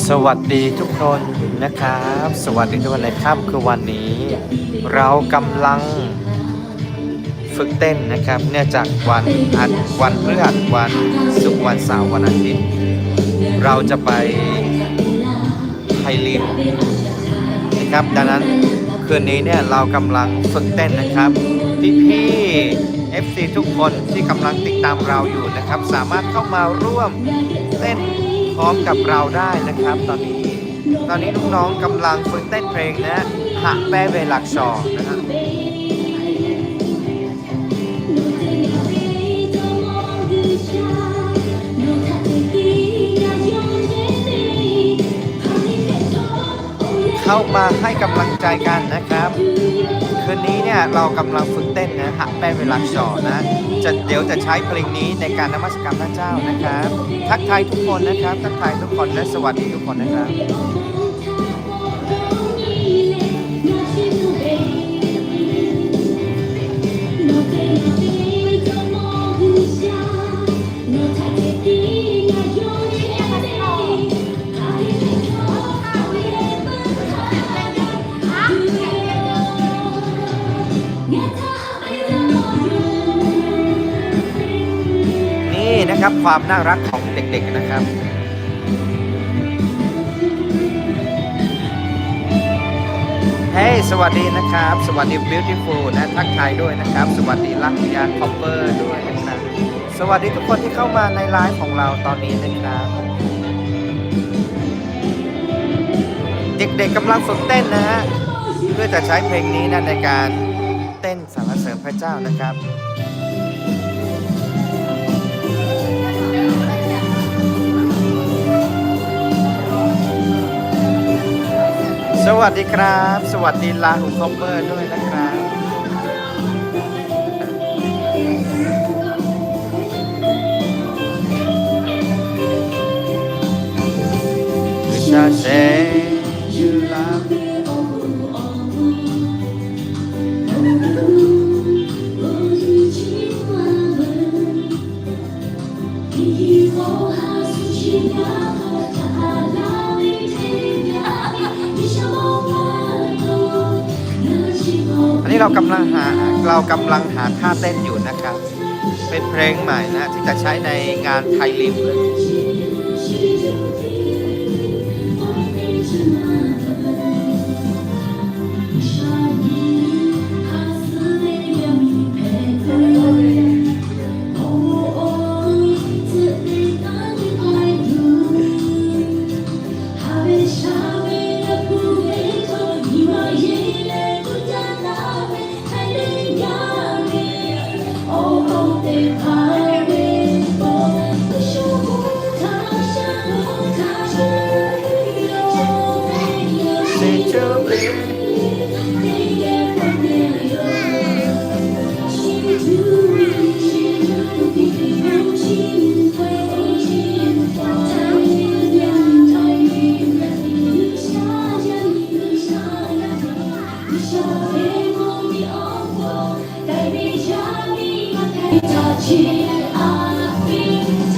สวัสดีทุกคนนะครับ สวัสดีทุกคนในค่ำคืนวันนี้ เรากำลังฝึกเต้นนะครับ เนื่องจากวันอาทิตย์ วันพฤหัส วันศุกร์ วันเสาร์ วันอาทิตย์ เราจะไปไทยริมนะครับ ดังนั้นคืนนี้เนี่ยเรากำลังฝึกเต้นนะครับ พี่ๆ เอฟซี ทุกคนที่กำลังติดตามเราอยู่นะครับ สามารถเข้ามาร่วมเต้นพร้อมกับเราได้นะครับ ตอนนี้ ตอนนี้น้องๆกำลังฝึกเต้นเพลงนะ หะแป้เวลักชอนะฮะ เข้ามาให้กำลังใจกันนะครับ คืนนี้เนี่ยเรากำลังฝึกเต้นนะ หะแป้เวลักชอนะ จะ เดี๋ยวจะใช้เพลงนี้ในการนมัสการพระเจ้านะครับ ทักทายทุกคนนะครับ ทักทายทุกคนและสวัสดีทุกคนนะครับ นี่นะครับ ความน่ารักของเด็กๆนะครับ เฮ้ย สวัสดีนะครับ สวัสดี beautiful นะ ทักทายด้วยนะครับ สวัสดีรักยา Copper ด้วยนะครับ สวัสดีทุกคนที่เข้ามาในไลฟ์ของเราตอนนี้นะครับ เด็กๆกำลังฝึกเต้นนะฮะ เพื่อจะใช้เพลงนี้นะในการเต้นสรรเสริญพระเจ้านะครับ สวัสดีครับ สวัสดีลาหู Copper ด้วยนะครับ อันนี้เรากำลังหา เรากำลังหาท่าเต้นอยู่นะครับ เป็นเพลงใหม่นะ ที่จะใช้ในงานไทยริม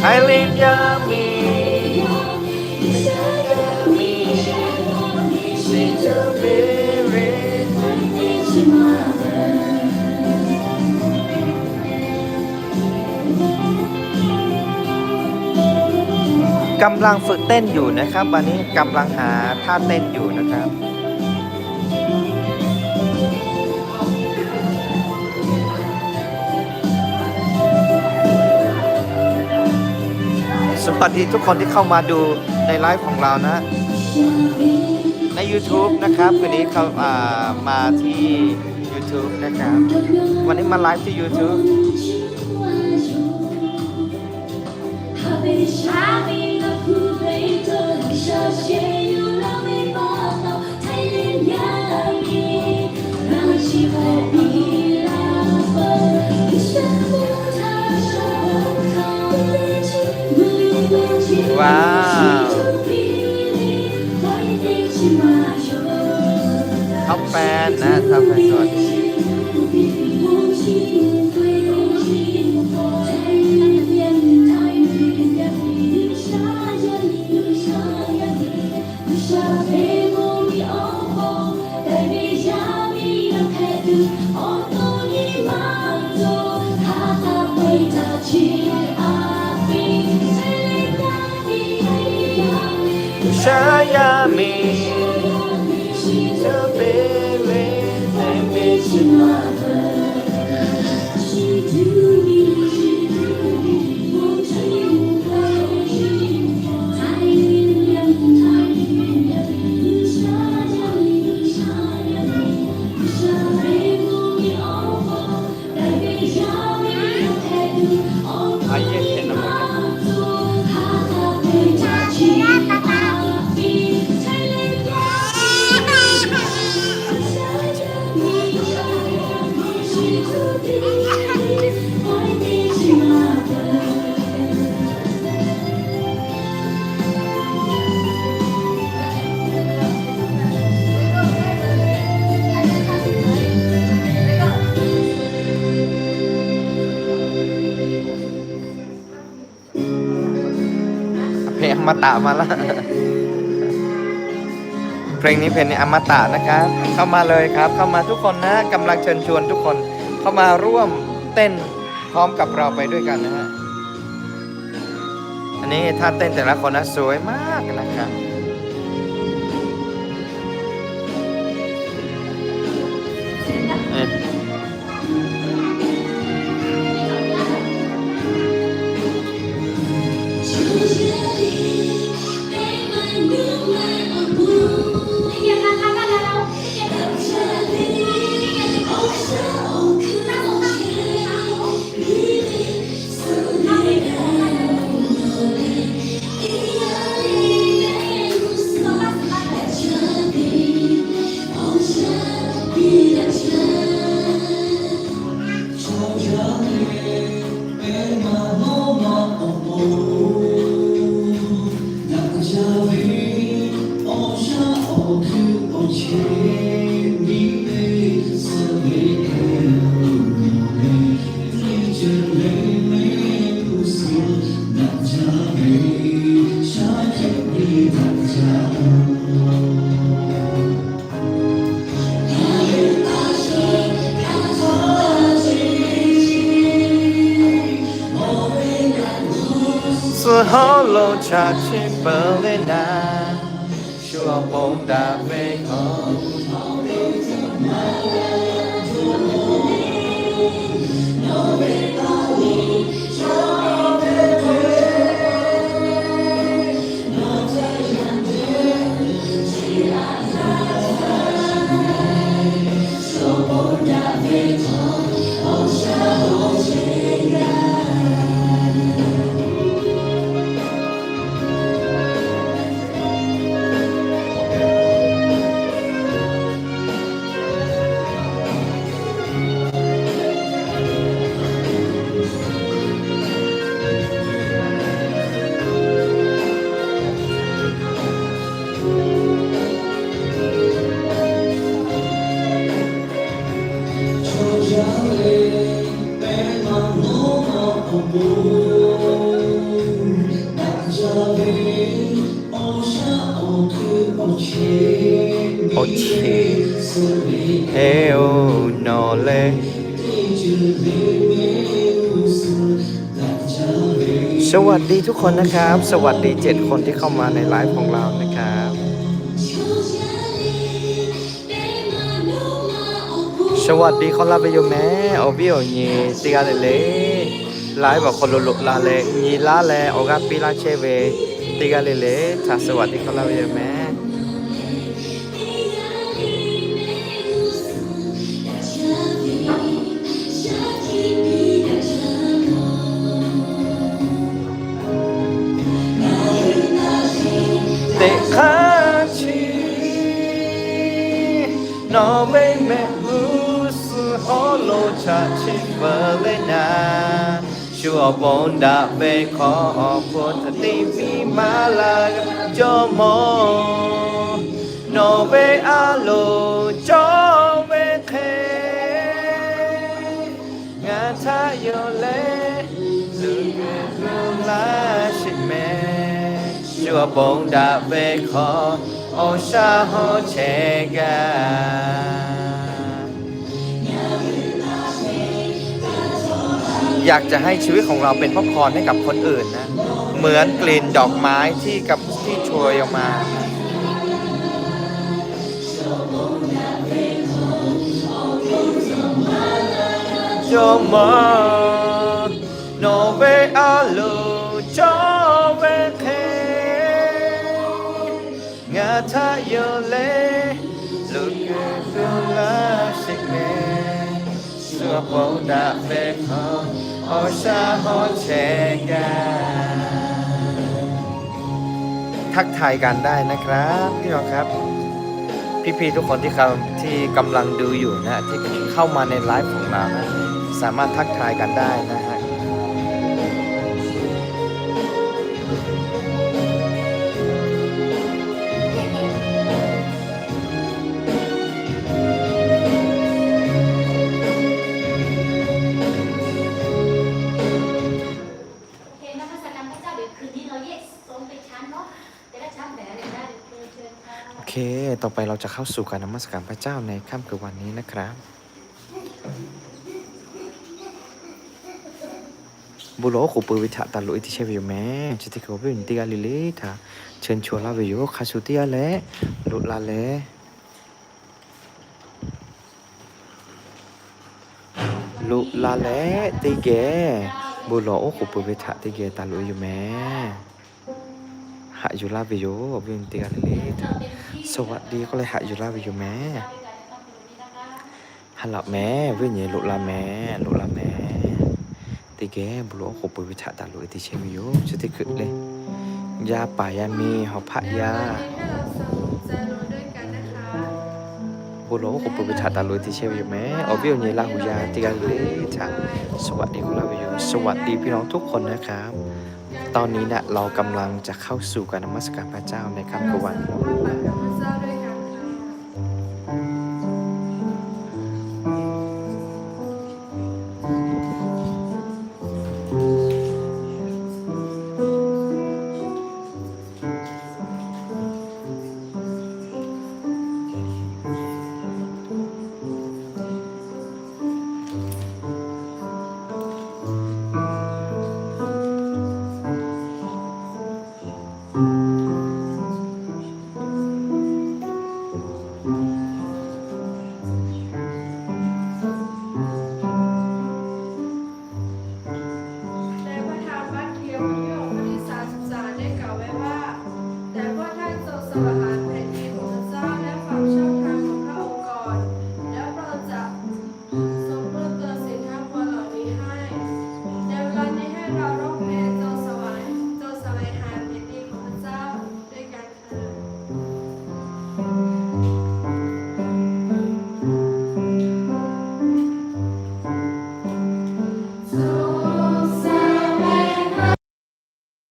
ไทยริมยามมี กำลังฝึกเต้นอยู่นะครับ วันนี้กำลังหาท่าเต้นอยู่นะครับ สวัสดีทุกคนที่เข้ามาดูในไลฟ์ของเรานะ ใน YouTube นะครับ คืนนี้เข้า อ่า มาที่ YouTube นะครับ วันนี้มาไลฟ์ที่ YouTube ว้าว ท็อปแฟนนะ ท็อปแฟนสวัสดี เพลงอมตะมาละ เพลงนี้เพลงนี้อมตะนะครับ เข้ามาเลยครับ เข้ามาทุกคนนะ กำลังเชิญชวนทุกคนเข้ามาร่วมเต้นพร้อมกับเราไปด้วยกันนะฮะ อันนี้ท่าเต้นแต่ละคนนะสวยมากนะครับ เอ๊ะ Suh hawˉ lo chaꞈ chiˆ peuˬ le naˍ, shu awˬ pon daꞈ ve hk'aw. Awˬ chi, heh oˬ nawˬ leh สวัสดีทุกคนนะครับ สวัสดีเจ็ดคนที่เข้ามาในไลฟ์ของเรานะครับ สวัสดีครับ laˇ ve yoˬ mehˍ. Awˬ viˉ awˬ nyi teˇ g'aˇ le le, live awˬ hk'aw lo loꞈ la leh nyi laˇ leh awˬ g'aˇ piˇ laˇ chehˇ ve teˇ g'aˇ le le htaꞈ สวัสดีครับ laˇ ve yoˬ mehˍ. Teꞈ hk'aˇ chi nawˬ ve mehˆ g'uˇ suhˍ hawˉ lo chaꞈ chiˆ peuˬ le naˍ, shu awˬ bon daꞈ ve hk'aw awˬ hpu htaꞈ teˇ piˇ maˍ laˇ Jawˇ mawˇ. Nawˬ ve a loˍ cawˇ ve hk'e ngaˬ htaꞈ yonˍ leh zuhꞈ g'uiˬ laˇ sheˍ mehˍ. Ponˬ daꞈ ve hk'aw awˬ shaˉ hawˉ chehˇ gaˇ. อยากจะให้ชีวิตของเราเป็นพระพรให้กับคนอื่นนะ เหมือนกลิ่นดอกไม้ที่กับ ที่โชยออกมา Jawˇmawˇ, nawˬ ve a loˍ cawˇ ve hk'e, ngaˬ htaꞈ yonˍ leh loꞈ kuiˬ keu laˇ sheˍ mehˍ. Shu awˬ pon daꞈ ve hk'aw awˬ shaˉ hawˉ chehˇ gaˇ. ทักทายกันได้นะครับพี่น้องครับ พี่ๆทุกคนที่กำ- ที่กำลังดูอยู่นะ ที่เข้ามาในไลฟ์ของเรานะ สามารถทักทายกันได้นะฮะ โอเค ต่อไปเราจะเข้าสู่การนมัสการพระเจ้าในค่ำคืนวันนี้นะครับ Bon lawˬ oˉ k'oˍ pui ve htaꞈ taˍ loꞈ e te chehˇ ve yoˬ mehˍ. Chi teˇ hkui awˬ viˉ awˬ nyi teˇ g'aˇ le le htaꞈ เชิญชวน laˇ ve yoˬ. Hk'a shuˍ teˇ g'aˇ leh loꞈ la leh, loꞈ la leh teˇ geh bon lawˬ oˉ k'oˍ pui ve htaꞈ teˇ geh taˍ loꞈ e yoˬ mehˍ. Haꞈ yuˬ laˇ ve yoˬ. Awˬ viˉ awˬ nyi teˇ g'aˇ le le htaꞈ สวัสดี k'oˆ leh haꞈ yuˬ laˇ ve yoˬ mehˍ. Ha laꞈ mehˍ, awˬ viˉ awˬ nyi loꞈ la mehˍ, loꞈ la mehˍ. Teˇ geh bon lawˬ oˉ k'oˍ pui ve htaꞈ taˍ loꞈ e te chehˇ ve yoˬ. Chi teˇ hkui leh yaˇ paˍ yaˇ miˇ hawˬ hpaˆ yaˇ bon lawˬ oˉ k'oˍ pui ve htaꞈ taˍ loꞈ e te chehˇ ve yoˬ mehˍ. Awˬ viˉ awˬ nyi Laˇ huˍ yaˇ teˇ g'aˇ le le htaꞈ สวัสดี k'oˆ laˇ ve yoˬ. สวัสดีพี่น้องทุกคนนะครับ ตอนนี้นะ เรากำลังจะเข้าสู่การนมัสการพระเจ้าในค่ำคืนวันนี้